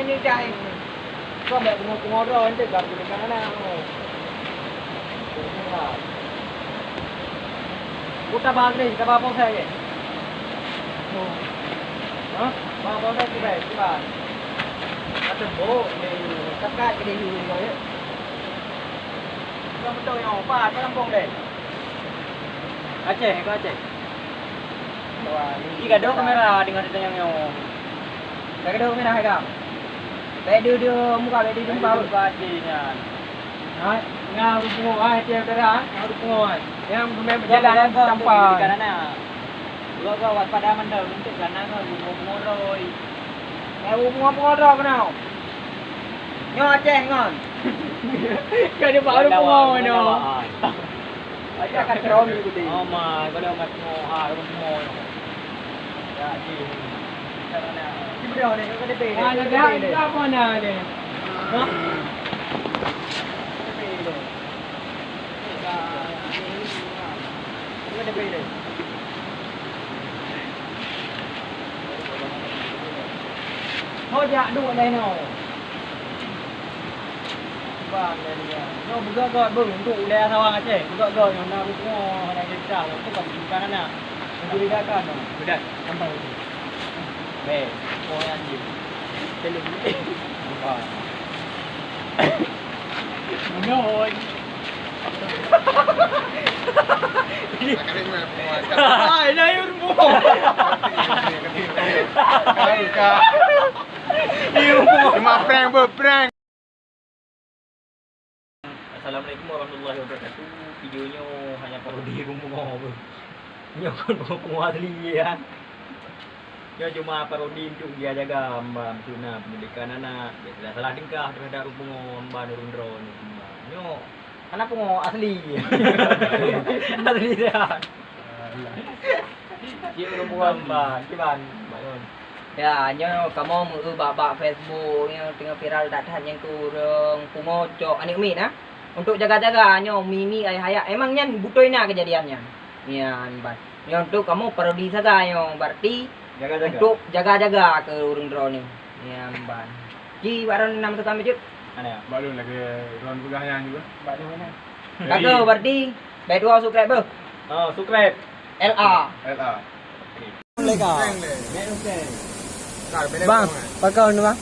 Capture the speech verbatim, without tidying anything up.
Ini dah ini. Kau ambil bunga-bunga dah, nanti gak beli kan anak. Kau tak bang ni, tak apa-apa saya. Ha? Apa-apa saya tu baik, tu baik. Kata bo, ni, cakap ke dia dulu, ya. Kau betul yang apa, kau lambung deh. Aceh, kau Aceh. Wah, ni Ih, gadoh kamera dengan kita yang nyoe. Dah gadoh kamera, hai, Kang? Baik dia, dia muka, baik dia jumpa. Baik dia jumpa Aceh nyan. Ha, ngau rupungo, hai, tiap dara, ngau rupungo, hai. Yang rumah berjalan, Jangan lupa sampai. Berikan anak. Gua, gua waspada mandang, untuk kanan, gua, gua, gua, gua, gua. Ngau rupungo, rupungo, dah kenal. Nyoe Aceh ngon. Kau dia baru pungo, no. Aja kan kau ni gede. Oh, ma, kau dah mat mo, ha, mo. Ya, ji. Kita mana? Di bawah ni, kau ada beda. Ah, ada dah, dah mana ni? Ha? Ada beda. Ada beda. Ho jak duek dai nyoe. Bang, dai nyoe. Nyoe beugöt-göt beuh untuk ulèe Sawang Aceh. Beugöt-göt nyoe na rumoh, na desa, untuk kan bukan anak. Mencurigakan nyoe. Bedah, sampai itu. Beh, oh, anjing. Tolong. Nampak. Menoi. Hai, layur mo. Hai, Kak. Cuma prank, beuh, prank. Assalamualaikum warahmatullahi wabarakatuh. Video nyoe hanya parodi rumoh, beuh. Nyoe kon rumoh asli, ya. Nyoe cuma parodi untuk jaga-jaga, mba, untuk na pendidikan anak. Biar tidak salah tingkah terhadap rumoh, mba, ureueng droe nyoe, mba. Nyoe, anak pungo asli. Asli dah. Cik perempuan. Mba, kiban, Mbak Yon. Ya, nyoe kamoe meu bak-bak Facebook nyoe teungoh viral that-that nyang keu ureueng pungo cok aneuk miet, nah. Untuk jaga-jaga nyoe, mi-mi ayah-ayah. Emang nyan beutôi na keujadian nyan? Nyan ban. Nyoe untuk kamoe parodi sagai nyoe, berarti Jaga-jaga. Untuk jaga-jaga keu ureueng droe nyoe. Nyan ban. Ji, bak droe nam tukang meucuk? Mana? Bak lôn lagèe droe peugah nyan juga. Bak lôn mana? Jadi Kagak berarti. Baik dua subscribe beuh. Oh, subscribe. L A. L A. Oke. Bang, pakon tu, Bang?